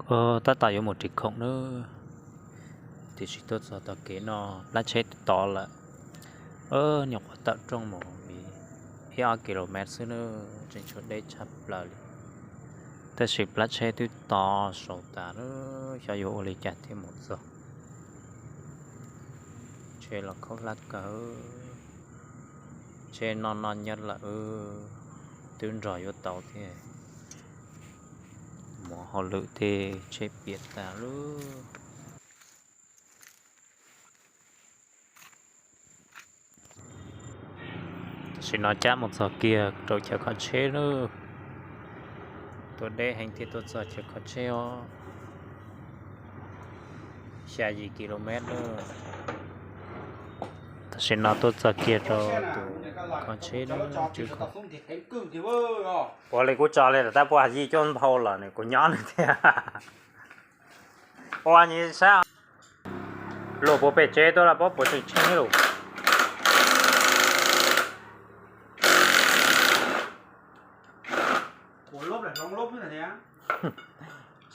Tab tom yuav mus ris khoom nawb, tiam sis tuaj txog tom kev no plab tsheb twb to lawm. Nyuam qhuav tawm rooj mus li ib ob kilomet xwb nawb, tseem tshuav deb tshaj plaws li. Tab sis plab tsheb twb to saud tas nawb, xyov yuav ua li cas thiaj mus txog. Tsheb los khaub hlab kawg, tsheb noj noj nyob lawm, twb nrog yuav tau thiab. Mus hauj lwm tej tsheb piam tas lawm. Tam sim no cab mus txog kiag rau chaw kho tsheb lawm. Tuaj deb heev thiaj tuaj txog chaw kho tsheb os. Xya yim kilomet lawm. Tam sim no tuaj txog kiag rau tus kho tsheb lawm. Ua li kuv tso li lawm tab puas yij cuab nphau los nws kuv nyob nws thiab. Ua nyi sab luag puag pem tsev tuaj los paub puas tseem tsheej lawm.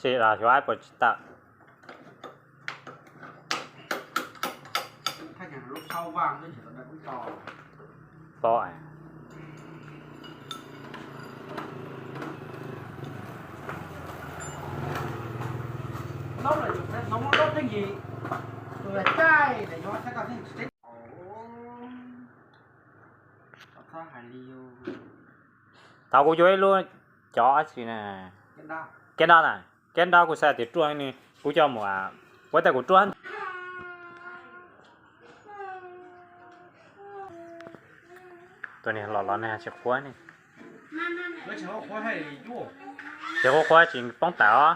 Xyov puas tsis tawm. Thaum kuv yuav ib lub cov tsi na, kiab nrab na, kiab nrab kuv xav tias ruaj ni, kuv coj mus, ua tas kuv ruaj. Tus niag los los nag tsis qhuav ne. Tsis qhuav qhuav tsis poob tawm os.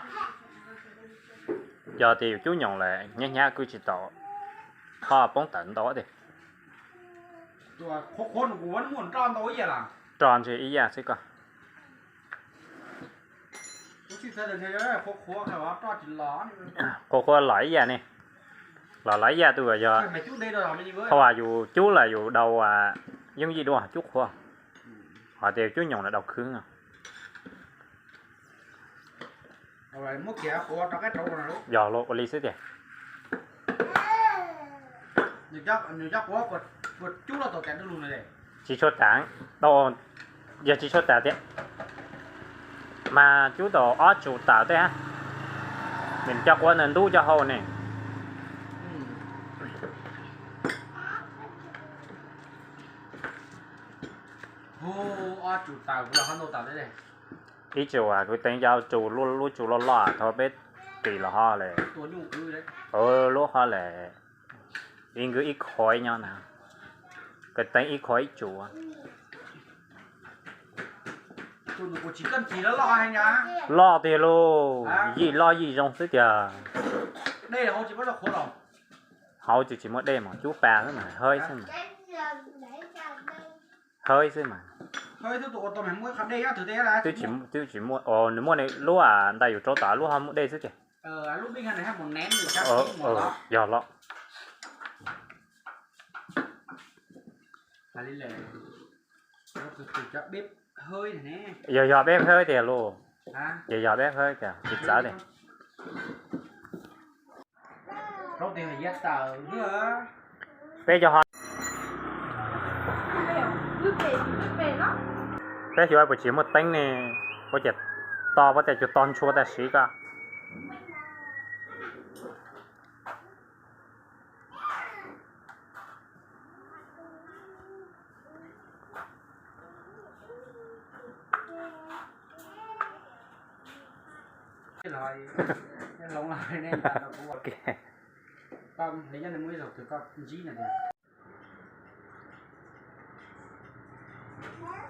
Yog tias yus cub nyoos lawm hnyav hnyav kuj tsis tau, ho poob tawm ntau tiag. Roj ntshe ib yam xwb ko. Qhuav qhuav los ib yam ne, los los ib yam tus yog, thaum uas yus cub lawm yus dau yeeb yij dua cub qhuav, ho tias yus cub nyoos lawm dau khwb. Yog ua li xwb tiag. Tsis tshua tas, yog tsis tshua tas tiag mas cub tau ob tsum tawm tej, nws coj quav ntawd ntub coj hau ne. Ib tsum kuv teev cov tsum, lub tsum loj loj thaum peb ris los ho lawm, lub ho lawm, ib nkws ib qho nyob na, kuv teev ib qho ib tsum. Loj tiag lauj, yij loj yij zoo xwb tiag. Hauv tsis tsis muaj dej mas cub pa xwb mas hawb xwb mas, hawb xwb mas. Twb tsis muaj, nws muaj lub ntawm yus rau tom lub ho muaj dej xwb tiag. Yog los. Yog yog peb hawb tiag lauj, yog yog peb hawb tiag tsis txawv tiag. Peb cov ho, peb xyuas puas tsis muaj teeb ne, puas tias to, puas tias cus to ntshua tam sim ko.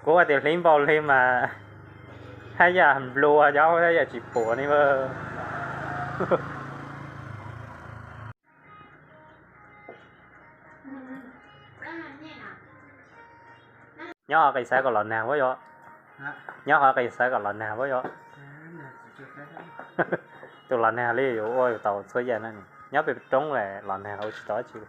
Kuv hais tias hliv npaum li mas haj yam nplua, haj yam tsis puas ne. Nyob qis xaiv kom los nag puab yom. Nyob qis xaiv kom los nag puab yom. Tus los nag li yuav ua tau txhua yam na. Nyob pem roob los nag los ua tsis tau dab tsi.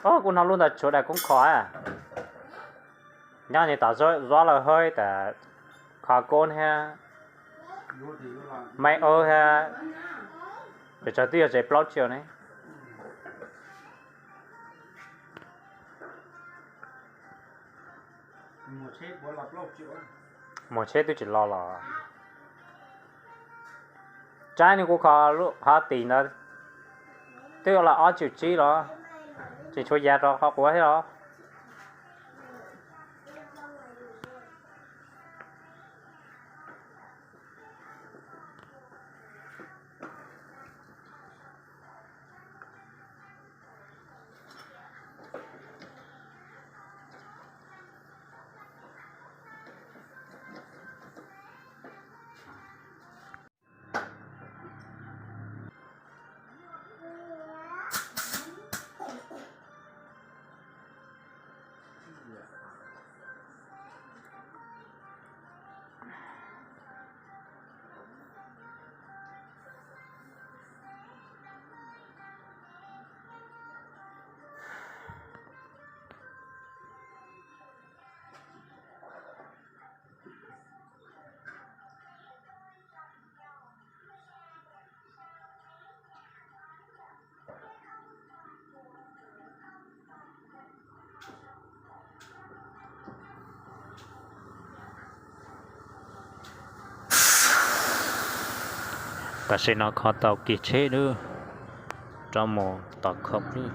Kuv hnov lub ntawd tshuav daim koob khov, nyob ntawm tom Zuab Laug Hawj tas khov koob thiab, maib aub thiab, pes tsawg twb yog tsev plaub triệu ne. Muag tsheb twb tsis los los. Tsaib nws kuv khov tim ntawd twb los ob triệu tsib los, tseem tshuav yav rau qhov quav thiab los. Tam sim no khov tau kiag tsheb nawb, rov mus tom khoom nawb,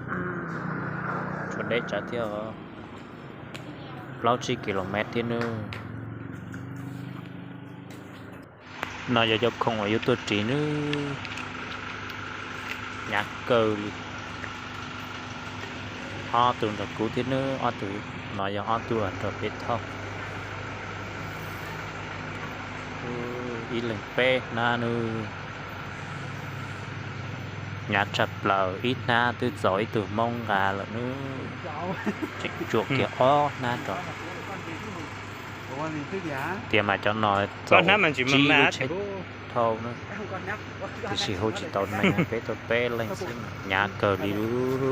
tshuav deb tsawv thiab, plaub tsib ki lo mev thiab nawb. No yog cov khoom uas yuav tuaj ris nawb, hnyav kawg li. Ob tug nrog kuv thiab nawb, ob tug no yog ob tug nrog peb thauj. Ib leeg peb hnab nawb, hnyav tshaj plaws, ib hnab twb txaus ib tug Hmoob nqa lawm nawb. Tseem tsuam kiag ob hnab rau, tiam sis mas cov no txaus tsib lub tsheb thauj nawb, tiam sis hu tsis tau neeg, peb tuaj peb leeg xwb, hnyav kawg li lub.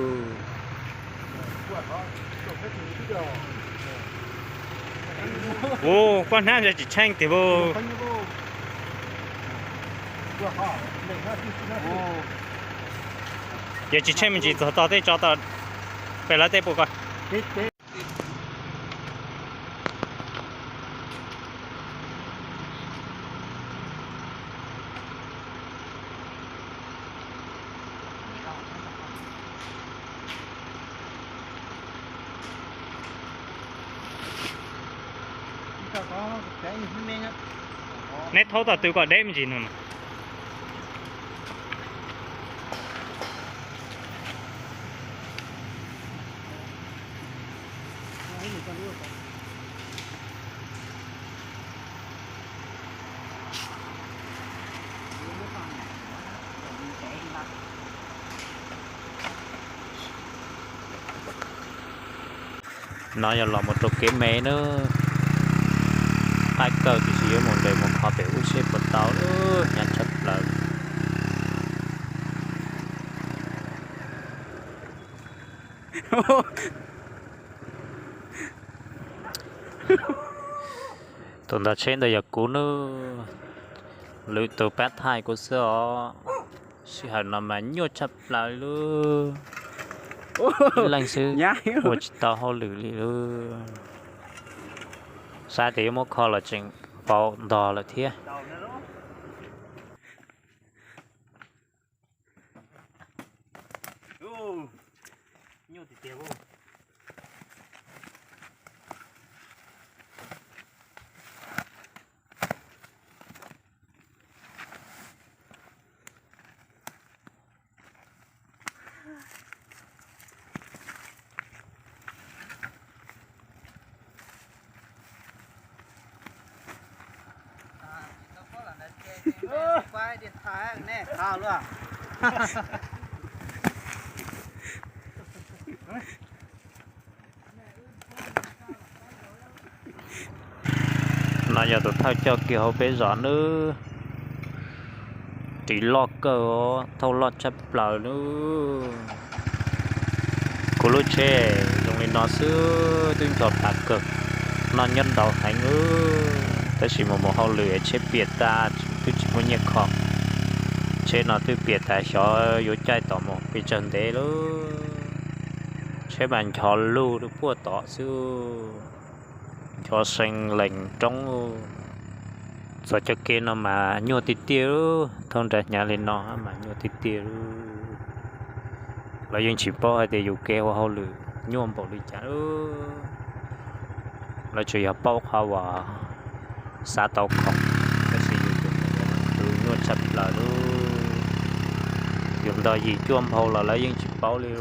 Ua, koj hnab ntawd tsis tsheej tiag ua. Yog tsis tsheej me ntsis txog tog tej tso tau pem lawv tej puas ko. Neb thaub tom tw kom deb me ntsis no. No yog los mus rau kev me nawb, qaij kawg tiam sis yuav mus nres mus kho pem ub seb puas tau, hnyav tshaj plaws. Tus ntaus tsheb ntawd yog kuv nawb, lwm tus pab thaij kuv xwb os. Sij hawm no mas nyuaj tshaj plaws li, ib leeg xwb ua tsis tau hauj lwm li lub. Saib tias yuav muab kho los tseem pauv ntog lawm thiab. No yog tus thawj coj kev hauv peb zos nawb. Ris loj kawg, thauj loj tshaj plaws nawb. Kuv lub tsheb zoo li no xwb twb ncho pa kawg, noj nyob ntau heev, tab sis mus mus hauj lwm tsheb piam tas twb tsis muaj nyiaj kho. Tsheb no twb piam tas xyov yuav caij tom mus pes tsawg ntev lawm. Tsheb mas ncho lug puag tod xwb, ncho see lees roob. Txog cov kev no mas nyuaj tiag tiag, thauj nra hnyav li no mas nyuaj tiag tiag. Lawv yeej tsis paub hais tias yus kev ua hauj lwm nyuaj npaum li cas. Lawv tsuas yog paub qhov uas xav tau khoom, tab sis yus tus nyuaj tshaj plaws lub. Yus ntog yim cuaj nphau los lawv yeej tsis paub li.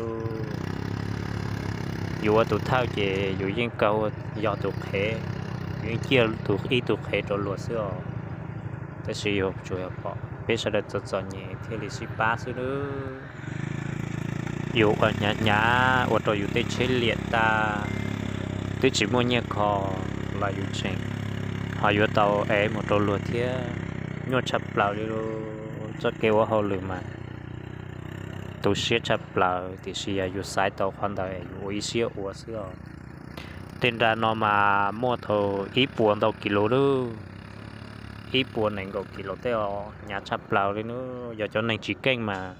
Yus ua tus thawj ces yus yeej kawg yog tus qhev, yus yeej ciaj ib tug qhev rau luag xwb os. Tab sis yus tsuas yog pom peb sawv daws txom txom nyem thiaj li sib pab xwb nawb. Yus ua hnyav hnyav ua rau yus tej tsheb liam tas, twb tsis muaj nyiaj kho los yus tseem ho yuav tau ev mus rau luag thiab. Nyuaj tshaj plaws li lub txoj kev ua hauj lwm mas tu siab tshaj plaws, tiam sis yog yus xaiv tau qhov ntawd yus ua ib siab ua xwb os. Tej nra no mas muaj thaum ib puas ntau kis lus lub, ib puas nees nkaum kis lus tej os, hnyav tshaj plaws li nawb. Yog cov neeg tsis keej mas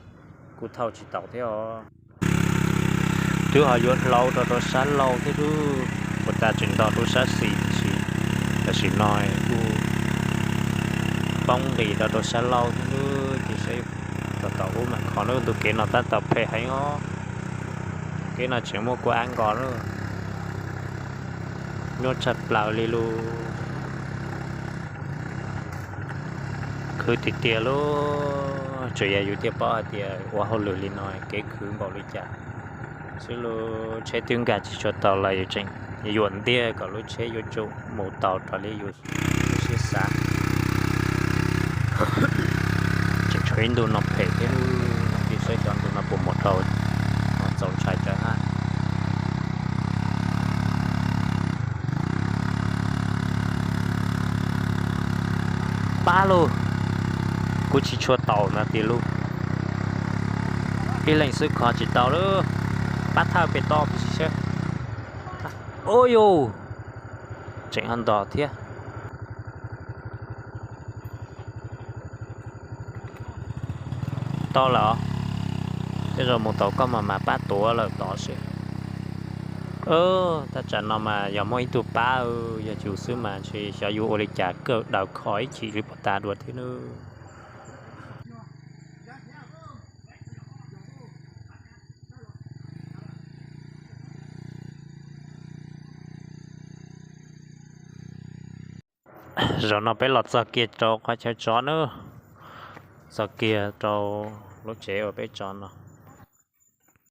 kuj thauj tsis tau thiab os. Twb ho yuav hlau rau rau sab laug thiab lub, puas tas tseem ntog rau sab xis, tab sis no kuj poob nqis rau rau sab laug thiab lub. Ces saib tom tom ub mas kho lub ntu kev no tab tom phem heev os. Kev no tseem muaj kua ab nko lub. Nyuaj tshaj plaws li lub. Khwv tiag tiag lub, tsuas yog yus thiaj paub hais tias ua hauj lwm li no kev khwv npaum li cas. Xwb lub tsheb twb nkag tsis tshua tau los yus tseem yuam ntiag kom lub tsheb yuav tsum mus tau raws li yus siab xav. Tseem tshuav ib ntu no phem thiab, tig saib cov ntu no puas mus dhau, txaus ntshai tsawv hab. Pab lauj, kuv tsis tshua taus no tiag lauj. Ib leeg xwb kho tsis tau lauj. Pab thawj pem toj pes seb. Ua yus, tseem ho ntog thiab. Tau lawm, tej zaum mus tau koj mas mas pab tuav lawm tod seb. Thaj tsam no mas yog muaj ib tug pab, yog yus xwb mas ntshe xyov yus ua li cas kawg daws kho ib chim li puas tas dua thiab nawb. Zaum no peb los txog kiag rau qhov chaw tsov nawb, txog kiag rau lub tsev uas peb tso no.